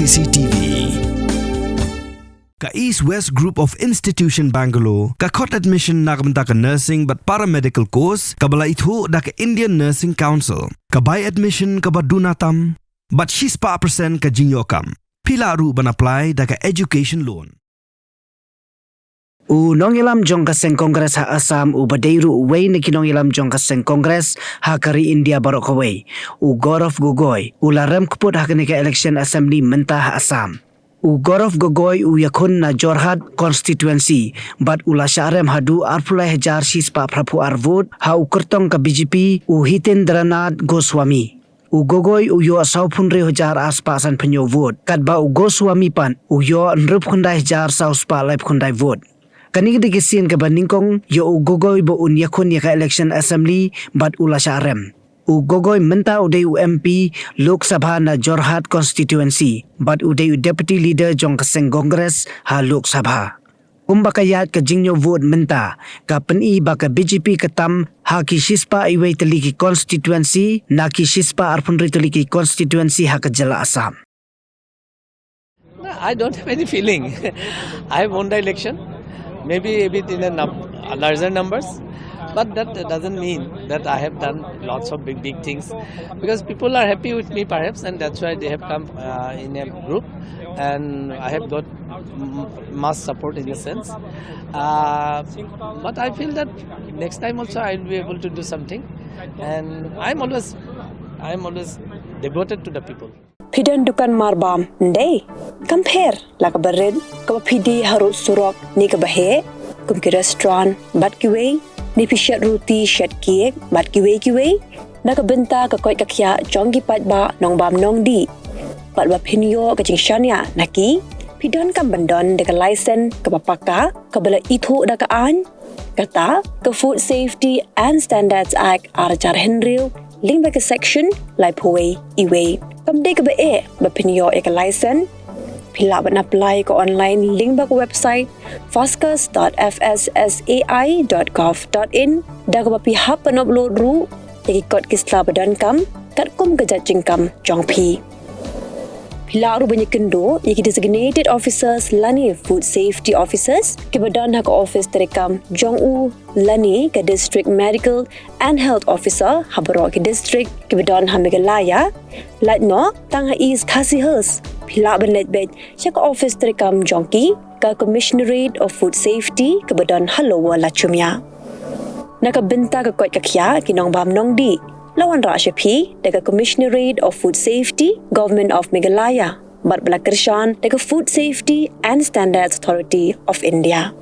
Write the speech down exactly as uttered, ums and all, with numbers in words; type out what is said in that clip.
C C T V. Ka East West Group of Institution Bangalore ka khot admission na ka bynta ka nursing bad paramedical course kaba la ithuh da ka Indian Nursing Council. Ka bai admission kaba duna tam bad shispah percent ka jingïoh kam. Phi lah ruh ban apply da ka education loan. U nongïalam jong ka seng Congress ha Assam uba dei ruh uwei na ki nongïalam jong ka seng Congress ha ka ri India baroh kawei, u Gaurav Gogoi, u la rem kput ha kane ka election assembly mynta ha Assam. U Gaurav Gogoi u ïakhun na Jorhat constituency bad u la shah rem haduh arphew lai hajar shispah phraphew ar vote ha u kyrtong ka B J P u Hitendranath Goswami. U Gogoi u ïoh sawphew hynriew hajar arspah sanphew hynñiew vote, katba u Goswami pat u ïoh hynriewphew khyndai hajar sawspah laiphew khyndai vote. Kane ka dei ka sien kaba nyngkong ïa u Gogoi ba un ïakhun ïa ka election assembly bad u la shah rem. U Gogoi mynta u dei u M P Lok Sabha na Jorhat constituency bad u dei u deputy leader jong ka seng Congress ha Lok Sabha. Kumba ka ïaid ka jingñiew vote mynta, ka pyni ba ka B J P ka tam ha ki shispah iwei tylli ki constituency na ki shispah arphew hynriew tylli ki constituency ha ka jylla Assam. No, I don't have any feeling. I have won the election, maybe a bit in a num- larger numbers, but that doesn't mean that I have done lots of big, big things. Because people are happy with me, perhaps, and that's why they have come uh, in a group, and I have got m- mass support in a sense. Uh, but I feel that next time also I will be able to do something, and I'm always, I'm always devoted to the people. Phi don dukan marbam ndei? Kam pher la ka barit kaba phi die harud surok ne kaba heh, kum ki restaurant bad kiwei, ne phi shet ruti shet cake bad kiwei kiwei. Na ka bynta ka koit ka khiah jong ki paidbah nongbam nongdih bad ba phin ïoh ka jingshaniah na ki, phi donkam ban don da ka license kaba paka kaba la ithuh da ka aiñ. Kata ka Food Safety and Standards Act ar hajar hynriew lyngba ka section laiphew wei iwei. Kam dei kaba eh ba phin ïoh ïa ka license. Phi lah ban apply ka online lyngba ka website foscas.fssai.gov.in da kaba phi hap ban upload ruh ïa ki kot ki sla ba donkam katkum ka jait jingkam jong phi. Phi lah ruh ban ïakynduh ïa ki designated officers lane food safety officers kiba don ha ka office treikam jong u lane ka District Medical and Health Officer ha baroh ki district kiba don ha Meghalaya. Lait noh tang ha East Khasi Hills phi lah ban leit beit sha ka office treikam jong ki, ka Commissionerate of Food Safety kaba don ha Lower Lachumia. Na ka bynta ka koit ka khiah ki nongbam nongdih, la wanrah sha phi da ka Commissionerate of Food Safety, Government of Meghalaya bad ba la kyrshan da ka Food Safety and Standards Authority of India.